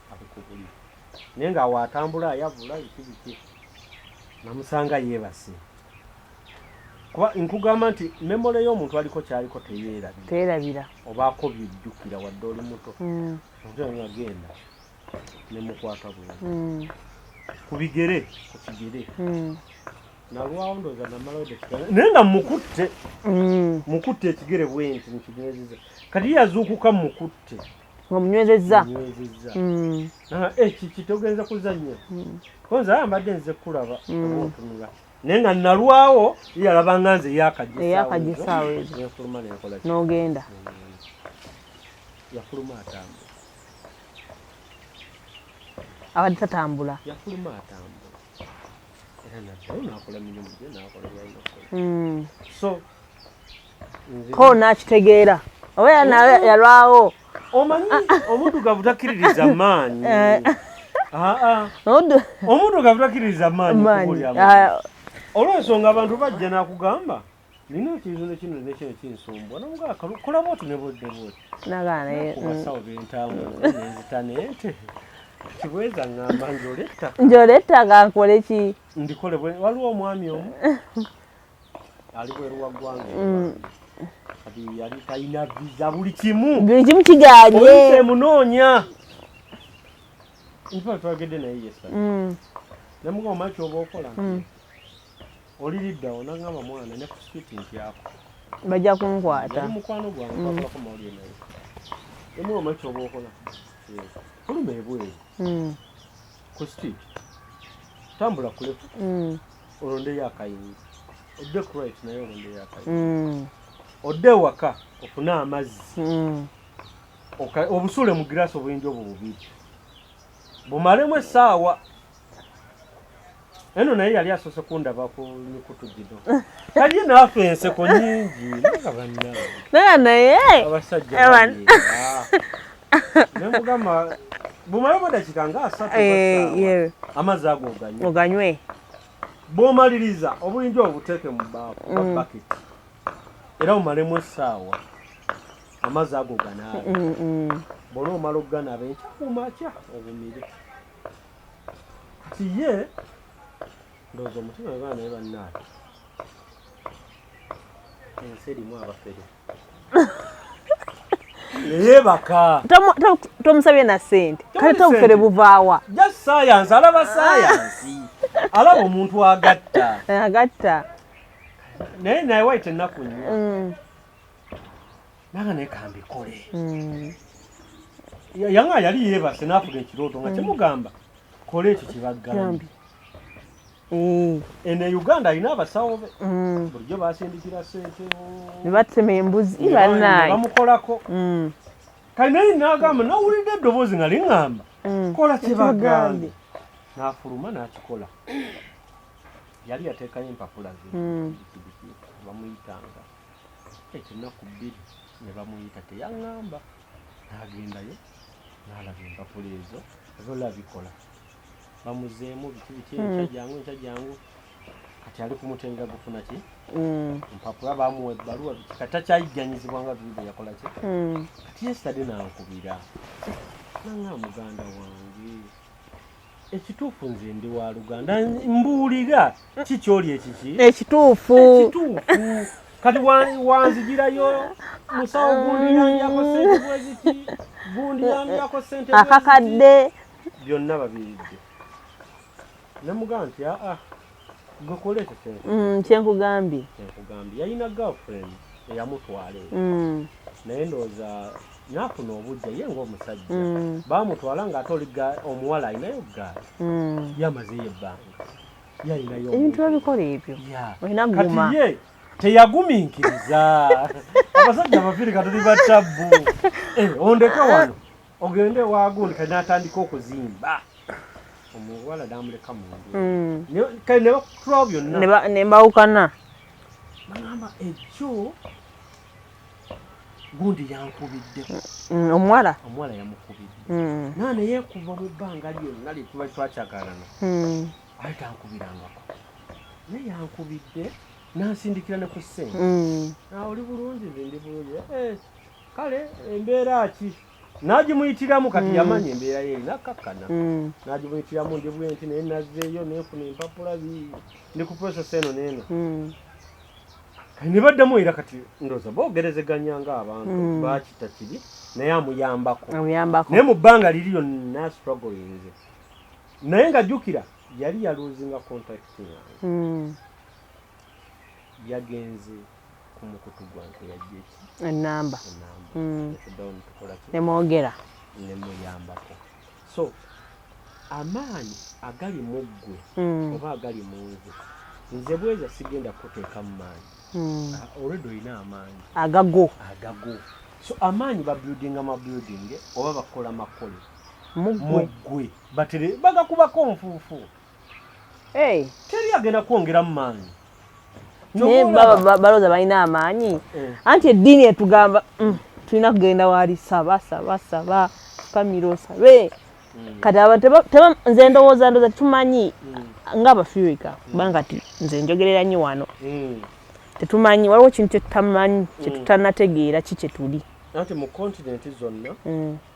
ali ku buliri, naye ng'awo atambula ayavula biki biki, namusanga yeebase. Kuba nkugamba nti memory y'omuntu aliko kyaliko teyeerabira. Teerabira. Obaako byojjukira wadde oli muto. Omuntu nga agenda nemukwata bwe ku bigere, ku kigere, nalwawo ndowooza namalawo eddakiika, naye nga mukutte, mukutte ekigere bwenti mukinywezeza. Kati ye yazuukuka mukutte. Nga munywezezza. Munywezezza. Nanga kiki, togenza kuzannya konza ayambadde, nze kulaba oba otunula, naye nga nalwawo ye yalabanga nze Eyakajja eyakajja essaawa ezo. Nenfuluma nenkola ki? N'ogenda. Yafuluma atambula. Abadde tatambula. Yafuluma atambula, era naddayo nakola mirimu gye, nakola byalina okukola. So Ko n'akitegeera oba yalwawo. Omanyi omuddugavu takkiririza maanyi. Aa, omuddugavu takkiririza maanyi. Maanyi. Kubuulira olw'ensonga abantu bajja n'akugamba nina ekintu nekino nekino kinsumbwa, nomugamba kola bwoti ne bwoti ne bwoti. Nagaana naye. Ku basawo b'entambula nenzita nente kibweza ŋŋamba njola ettaka. Njola ettaka nkole ki? Ndikole bwe waliwo omwami omu ali bweru wa ggwanga, kati yali talina visa, buli kimu. Buli kimu kiganye. Poliisi emunoonya. Ntuba twagedde naye yesa, namugamba omanyi kyoba okola, oliriddawo, nagamba mwana ne ku street ntyako. Bajja kunkwata. Yali mukwano gwange, twakolako mawulire naye. Nemugamba omanyi kyoba okola, fuluma ebweru ku street, tambula ku left, olondeyo akayinja, odde ku right naye olondeyo akayinja, odde ewaka ofune amazzi, obusuule mu girasi, obuyinja obwo bubiri bumalemu essaawa eno. Naye yali asoose kundaba ku mikutu gino, kali naafe enseko nyingi nga bannange. Naye naye abasajja Ewan. bayeera. Nemugamba bumalemu eddakiika nga 30 Eh, oba essaawa, amazzi ago oganywe. Oganywe. Bw'omaliriza obuyinja obwo buteeke mu baafu oba baketi, era bumalemu essaawa, amazzi ago ganaabe. Bw'ona omala okuganaaba enkya kumakya obumire. Kati ye ndowooza omutima webaa naye bannaabe ensi erimu abafere neyeebaka. Tomusabye na ssente kale. Tewali Tobufere ssente. buvaawa? Just science, alaba science, alaba omuntu agatta. Agatta. Naye naye wayita ennaku nnyo, nanga naye kambikole. Yanga yali yeebase n'afuna ekirooto nga kimugamba kola ekyo kyebagambye. Gambye. Eh, Eno e Uganda alina abasawo be, bulijjo basindikira sente. Ne batema embuzi. Ne Bannange. bamukolako. Kale naye nagamba nawulidde eddoboozi nga liŋŋamba kola kyebagambye, n'afuluma n'akikola. Yali yateekayo empapula ze, biki, bamuyitanga ekyo ennaku 2 ne bamuyita, teyaŋŋamba. N'agendayo n'alaba empapula ezo, ebyola bikola, bamuzeemu biki biki, enkya jangu, enkya jangu. Kati ali kumutendera gufuna ki? Empapula bamuwa ebbaluwa biki, kati takyayigganyizibwa nga luli bwe yakola ki. Kati yesterday nankubira, nanga muganda wange, ekituufu nze ndi wa luganda, mbuulira kikyoli ekiki ekituufu. Ekituufu kati wanzigirayo musawo gundi yandyako sente bweziti, gundi yandyako sente bweziti. Akakadde. Byonna babiridde. Nemugamba nti aa, gwe kola ekyo kyenkugambye. Kyenkugambye. Yalina girlfriend eyamutwala eyo, naye ndowooza naafuna obujja ye ng'omusajja. Baamutwala ng'ate oli omuwala alinayo gaali, yamazeyo ebbanga, yalinayo ebintu babikola ebyo. Olina kati ye teyagumiikiriza. Abasajja Abafirika tuli batabbu. Eh, ondeke wano ogende wagundi. Kati n'atandika okuzimba, omuwala n'amuleka mundu. Kale ne bakutulawo byonna. Ne mbawukana. Bagamba ekyo gundi yankubiddeko. Omuwala. Omuwala yamukubidde. Naa neyeekuba mu bbanga lyonna lyetuba twakyagalana, aye tankubirangako, naye yankubidde nansindikira ne ku ssente. Oli bulungi? Nze ndi bulungi. Eh, kale embeera ki? N'agimuyitiramu kati, yamanya embeera ye erina kakkana. N'agimuyitiramu, ndi bwenti, naye nazzeeyo nenfuna empapula, ndi ku process eno n'eno. Kati ne baddamu era, kati ndowooza boogerezeganya ng'abantu. Bakita kiri naye amuyambako. Amuyambako. Naye mu bbanga liri lyonna strugglinze, naye nga jjukira yali yalosinga contact yange. Yagenze ku mukutu gwange, yajja eki? Enamba. Enamba. Netuddawo netukola ki? Nemwogera. Nemuyambako. So amaanyi agali mu ggwe oba agali mu nze, nze bweza sigenda kuteeka mu maanyi. Ah, already olina amaanyi. Agago. Agago. So amaanyi babuildinga mabuilding oba bakola makole muggwe. Mu ggwe batere bagakubako nfuufu. Hey. Teri agenda kwongera mu maanyi. Naye baba balowooza balina amaanyi. Eh. Anti eddiini etugamba, tulina kugenda wali saba saba saba kamira osabe. Kati abantu nze ndowooza tetumanyi ng'Abafirika, kubanga kati nze njogerera nnyo wano. Tetumanyi, waliwo kintu kyetutamanyi, kyetutanategeera ki kyetuli. Anti mu continent zonna,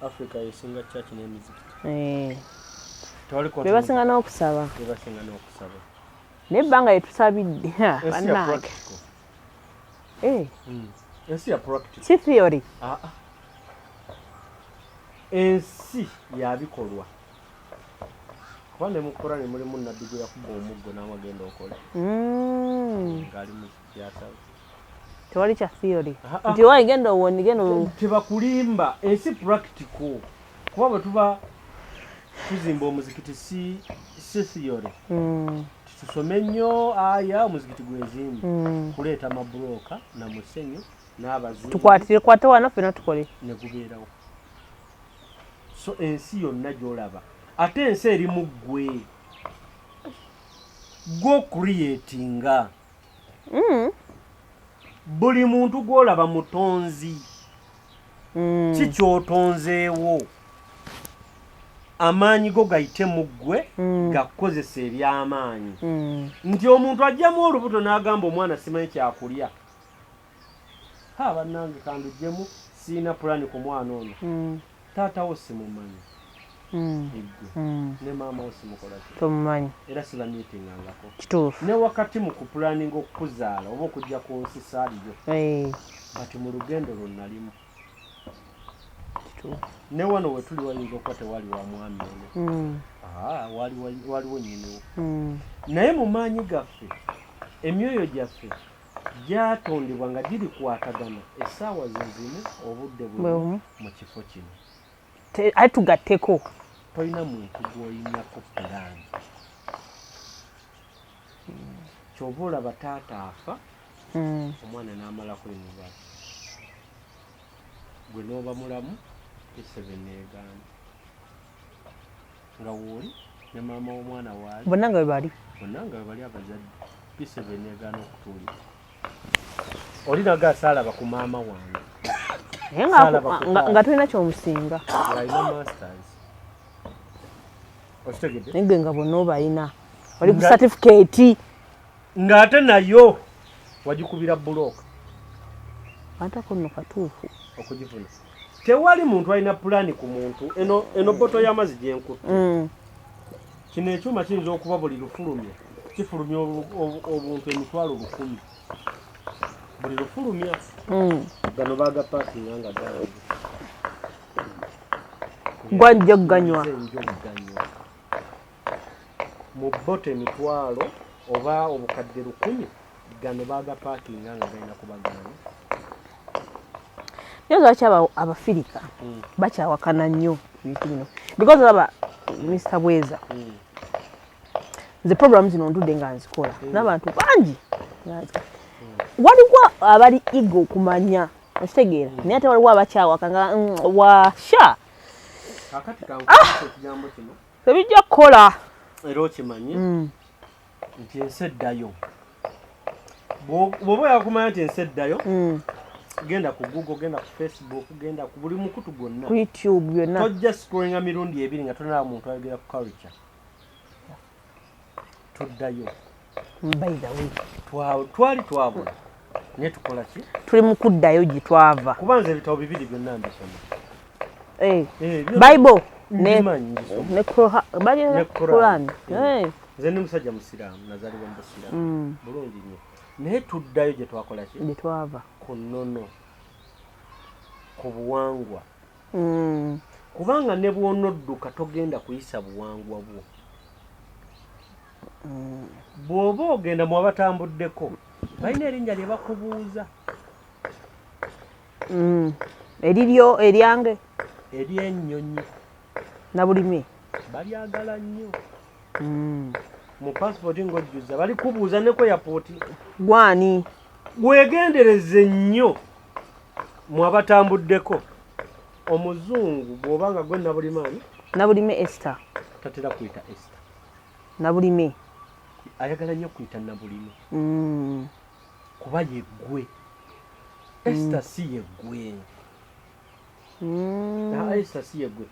Africa esinga church n'emizikiti. Tewali be basinga n'okusaba. Bebasinga n'okusaba. Naye ebbanga lyetusabidde, ha, Ensi ya bannange. practical. Ensi ya practical. Si theory. Ah, ah. Ensi yabikolwa, kuba ne mu Korani mulimu nabbi gwe yakuba omuggo n'amagenda okole ng'ali mu byasaba. Tewali kya theory. Ah, ah. Nti wayi genda owoni genda Tebakulimba, ensi practical, kuba bwe tuba tuzimba omuzikiti si theory. Tusome nnyo aya omuzikiti gwezimba, kuleeta mabuloka na musenyu n'abazimbi. Tukwatire kwate wano ffena tukole. Ne gubeerawo. So ensi yonna gy'olaba, ate ensi eri mu ggwe, gwo creatinga. Buli muntu gw'olaba mutonzi. Ki kyotonzeewo? Amaanyi go gayite mu ggwe, gakukozesa eby'amaanyi. Nti omuntu ajjamu olubuto n'agamba omwana simanyi kyakulya, ha bannange, kanduggyemu, siina pulani ku mwana ono. Taatawo simumanyi, eggwe ne maama wo simukola ki? Tomumanyi. Era sibamiitingangako. Kituufu. Ne wakati mu kupulaninga okukuzaala oba okujja ku nsi saaliyo, but mu lugendo lwo nalimu. Kituufu. Ne wano wetuli wayinza okuba tewali wa mwami ono. Ah, waliwo nnyiniwo. Naye mu maanyi gaffe, emyoyo gyaffe gyatondebwa nga girikwatagana essaawa ze zimu, obudde Bwe bumu, bumu. mu kifo kino. Ate tugatteko. Tolina muntu gw'olinako pulaani. Kyova olaba taata afa, omwana n'amalako university, gwe n'oba mulamu, esebe negaana nga wooli. Ne maama w'omwana waali. Bonna nga bwe bali. Bonna nga bwe bali abazadde. P7 negaana okutuulira. Oli naga saalaba ku maama wange. Naye Saalaba ku nga taata. Nga tolina kyomusinga. Ng'alina masters. Okitegedde? Naye gwe nga bonna obalina, oli ku certificate. Ng'ate nayo wagikubira bulooka. Antako nno katuufu. Okugifuna. Tewali muntu alina pulaani ku muntu. Eno bottle y'amazzi gyenkutte, kino ekyuma kiyinza okuba buli lufulumya kifulumya obuntu 100,000 buli lufulumya. Gano bagapaakinga nga gange. Gwajja okuganywa. Nze nja okuganywa mu bottle emitwalo oba 100,000. Gano bagapaakinga nga galina kuba gange. Naye lwaki Abafirika bakyawakana nnyo ebintu bino? Because olaba, Mr Bweza, nze program zino ndudde nga nzikola n'abantu bangi nga nzikola. Waliwo abali eager okumanya, okitegeera, naye ate waliwo abakyawaka nga washa. Kakati kankubuuza ekigambo kino. Tebijja kukola. Era okimanye nti ensi eddayo. Bw'oba oyakumanya nti ensi eddayo, genda ku Google, genda ku Facebook, genda ku buli mukutu gwonna, ku YouTube byonna. Tojja scrollinga mirundi ebiri nga tonalaba muntu ayogera ku culture. Tuddayo. By the way, Twali twabula, naye tukola ki? Tuli mu kuddayo gye twava. Kuba nze ebitabo bibiri byonna mbisoma. Eh, Eh, Bible ne mbimanyi, mbisoma. Ne Ne Quran. Quran. Eh. Nze ndi musajja musiraamu, nazaalibwa mu busiraamu bulungi nnyo, naye tuddayo gye twakola ki? Gye twava. Ku nnono, ku buwangwa. Kubanga ne bw'onodduka togenda kuyisa buwangwa bwo. Bw'oba ogenda mu abatambuddeko, balina erinnya lye bakubuuza. Eriryo eryange. Ery'ennyonyi. Nabulime. Balyagala nnyo. Mu pasipooti ng'ojjuza balikubuuza, ne ku airport. Gwani? Weegendereze nnyo mu abatambuddeko. Omuzungu bw'oba nga gwe Nabulimaani, Nabulime Esther. Tatera kuyita Esther. Nabulime. Ayagala nnyo kuyita Nabulime, kuba yeggwe. Esther si yeggwe. Ah, Esther si yeggwe.